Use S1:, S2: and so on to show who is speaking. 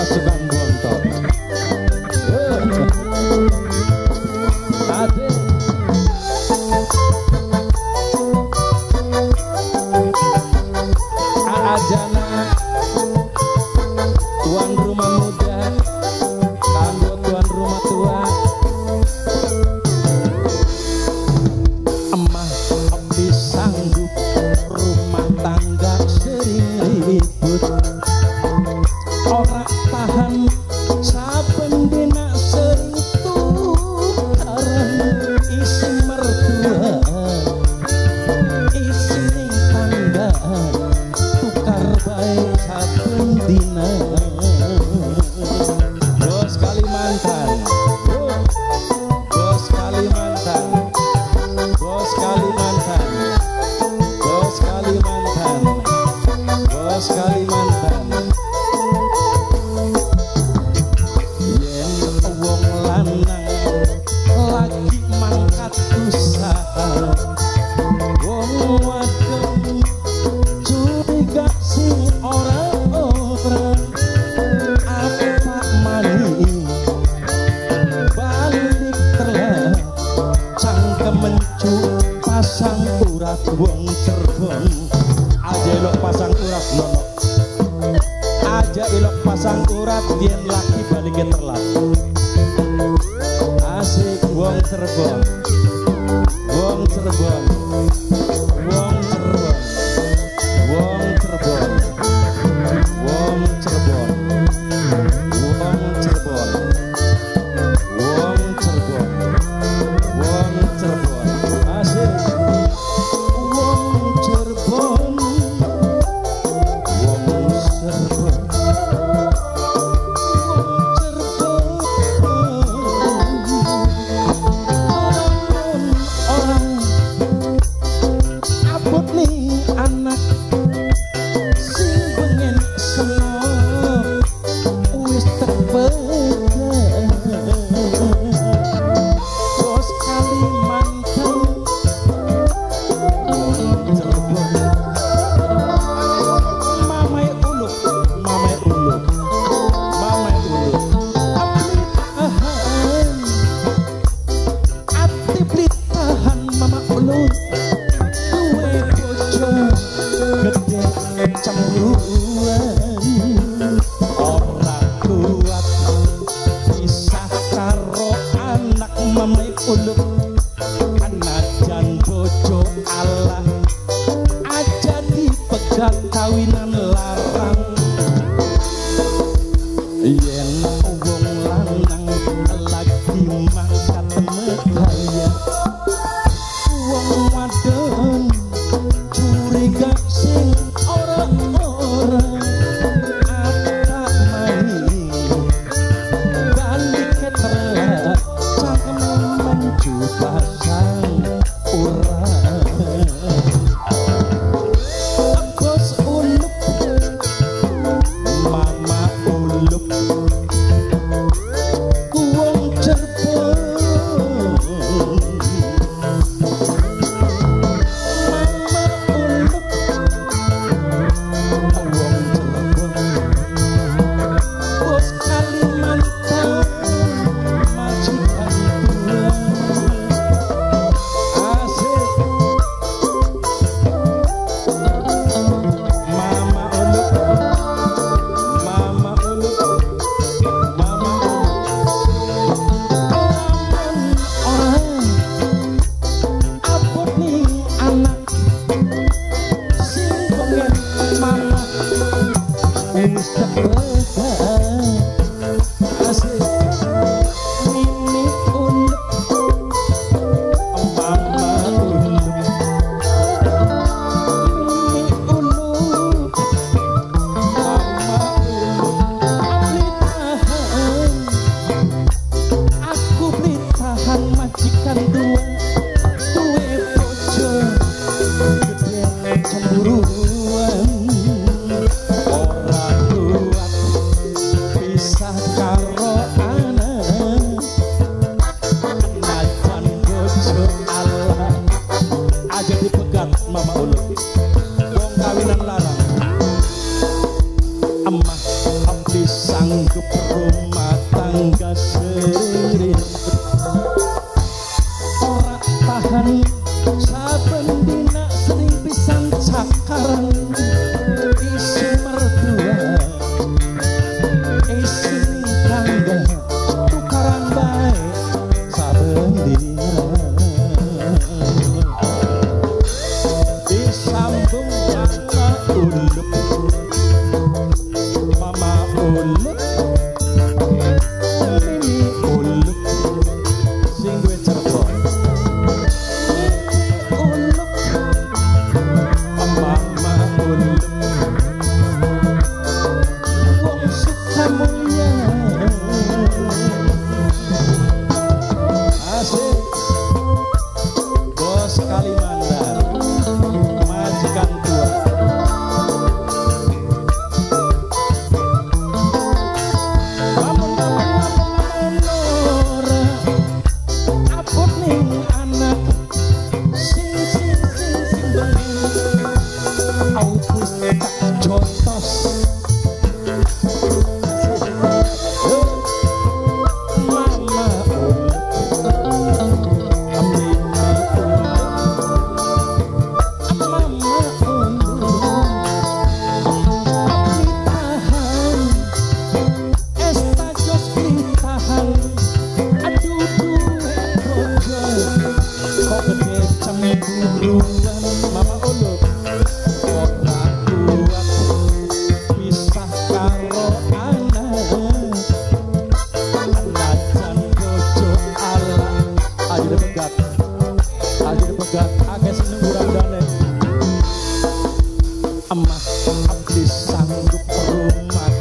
S1: Pasukan bontot. Ade Aajana tuan rumah muda kanggo tuan rumah tua. Emah beli sanggup rumah tangga sering ribut. Ora tahan saben dina sering tukaran isi mertua isi ning tangga tukar bae saben dina. Bos Kalimantan, bos Kalimantan, bos Kalimantan, bos Kalimantan, bos Kalimantan. Yen wong lanang lagi mangkat usaha, wong wadon curiga sing ora-ora. Apa maning balik telat cangkem mencu pasang urat wong Cirebon. Aja ilok pasang urat nono, aja ilok pasang urat yen laki balik telat. Asik wong Cirebon, wong Cirebon, wong Cirebon, wong Cirebon, wong Cirebon, wong Cirebon, wong Cirebon, wong Cirebon. Asik wong Cirebon, wong Cirebon, wong Cirebon. Orang abot nih anak sing pengen seneng wis terpegang. Bos Kalimantan, Cirebon, mamai uluk, mamai uluk, mamai uluk. Abli tahan, ati beli tahan mama uluk. Duwe bojo gede cemburuan, ora kuat pisah karo anak mamai uluk. Kanajan bojo Allah aja dipegat kawinan larang. Yen wong lanang lagi mangkat megaya, wong wadon curiga sing ora-ora. Apa maning balik telat cangkem mencu pasang urat. Bos ulup, mama ulup, wong Cirebon. Tukaran bae saben dina. Disambung mama ulup, mama ulup, mimi ulup, sing duwe Cirebon. Mimi ulup, mama ulup, wong Sukamulya. Asik, bos Kalimantan, majikan tua. Lamun lamun lamun lamun ora abot ning anak sing sing sing sing bengi aukus tak jotos. Mama ulup, mimi ulup, mama ulup, abdi tahan, esta jos tahan, aduh duwe bojo, kok gede cemburuan. Mama ulup, ora kuat pisah karo anak, najan bojo ala. Aja dipegat, aja dipegat, akeh seneng kurang dane. Emah abdi sanggup rumah